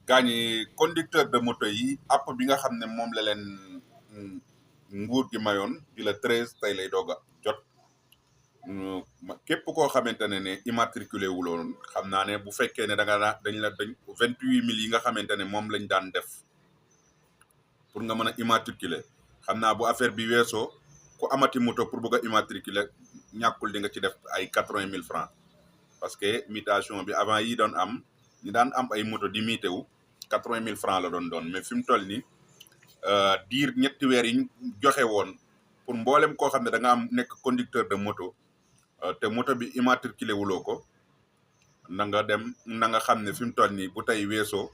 gaañi conducteur de moto yi app bi nga xam ne moom la leen nguur gi mayoon di la 13 tey lay doog a jot képp koo xamante ne immatriculé wuloon xam naa ne bu fekkee ne dañ 28 000 yi nga xamante ne moom lañ daan def pour nga mën a immatriculé xam naa bu affaire bi weesoo ku amati moto pour bëgg a immatriculé ñàkkul di nga ci def ay 80 000 francs parce que mutation bi avant yi doon am ñi daan am ay moto di mité wu 80 000 francs la doon mais fi mu toll nii diir ñetti weer yi ñu joxe woon pour mboolem koo xam ne da nga am nekk conducteur de moto te moto bi immatriculé wuloo ko na nga xam ne fi mu toll nii bu tey weesoo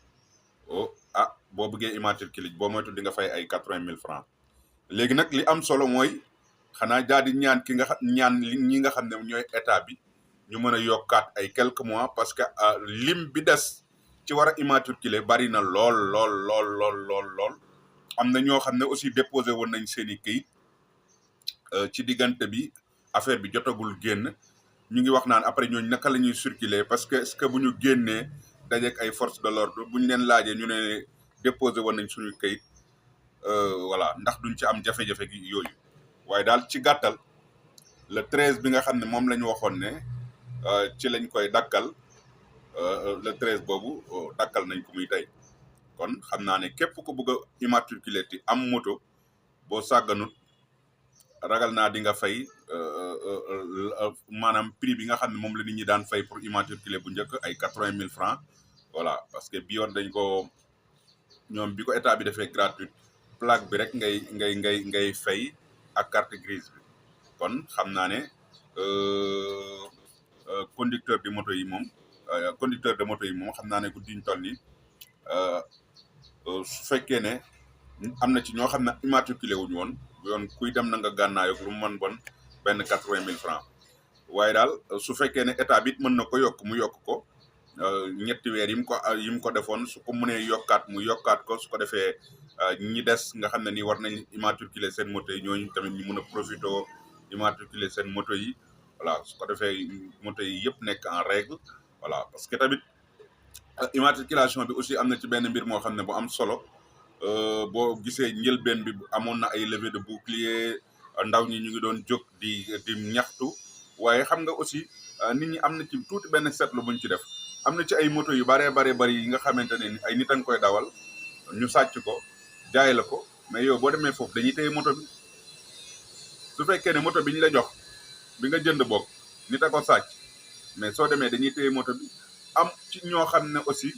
boo bëggee immatriculé boo moytu di nga fay ay 80 000 francs léegi nag li am solo mooy xanaa jaadi ñaan ñi nga xam ne ñooy état bi ñu mën a yokkaat ay quelques mois parce que lim bi des ci war a immatriculé bari na lool am na ñoo xam ne aussi déposé woon nañ seen i këyit ci diggante bi affaire bi jotagul génn ñu ngi wax naan après ñooñu naka la ñuy circuler parce que est-ce que bu ñu génnee dajeek ay force de l'ordre bu ñu leen laajee ñu ne déposé woon nañ suñu këyit voilà ndax duñ ci am jafe-jafe gi yooyu waaye daal ci gàttal le 13 bi nga xam ne moom la ñu waxoon ne ci lañ koy dakkal le 13 boobu dakkal nañ ko muy tey kon xam naa ne képp ku bëgg a immatriculé ti am moto boo sàgganut ragal naa di nga fay maanaam prix bi nga xam ne moom la nit ñi daan fay pour immatriculé bu njëkk ay 80 000 francs voilà parce que bi yoon dañ ko ñoom bi ko état bi defee gratuite plaque bi rek ngay fay ak carte grise bi kon xam naa ne conducteur de moto yi moom xam naa ne guddi ñu toll nii su fekkee ne am na ci ñoo xam ne immatriculé wuñu woon yoon kuy dem na nga gànnaayoog lu mu mën bon benn 80 000 francs waaye daal su fekkee ne état bi it mën na ko yokk mu yokk ko ñetti weer yi mu ko defoon su ko mënee yokkaat mu yokkaat ko su ko defee ñi des nga xam ne ni war nañ immatriculé seen moto yi ñooñu tamit ñu mën a profité immatriculé seen moto yi voilà su ko defee moto yi yëpp nekk en règle voilà parce que tamit immatriculation bi aussi am na ci benn mbir moo xam ne bu am solo boo gisee njëlbeen bi amoon na ay levée de bouclier ndaw ñi ñu ngi doon jóg di ñaxtu waaye xam nga aussi nit ñi am na ci tuuti benn seetlu buñ ci def am na ci ay moto yu bari yi nga xamante ne ay nit a nga koy dawal ñu sàcc ko jaay la ko mais yow boo demee foofu dañuy téye moto bi su fekkee ne moto bi ñu la jox bi nga jënd bokk nit a ko sàcc mais soo demee dañuy téye moto bi am ci ñoo xam ne aussi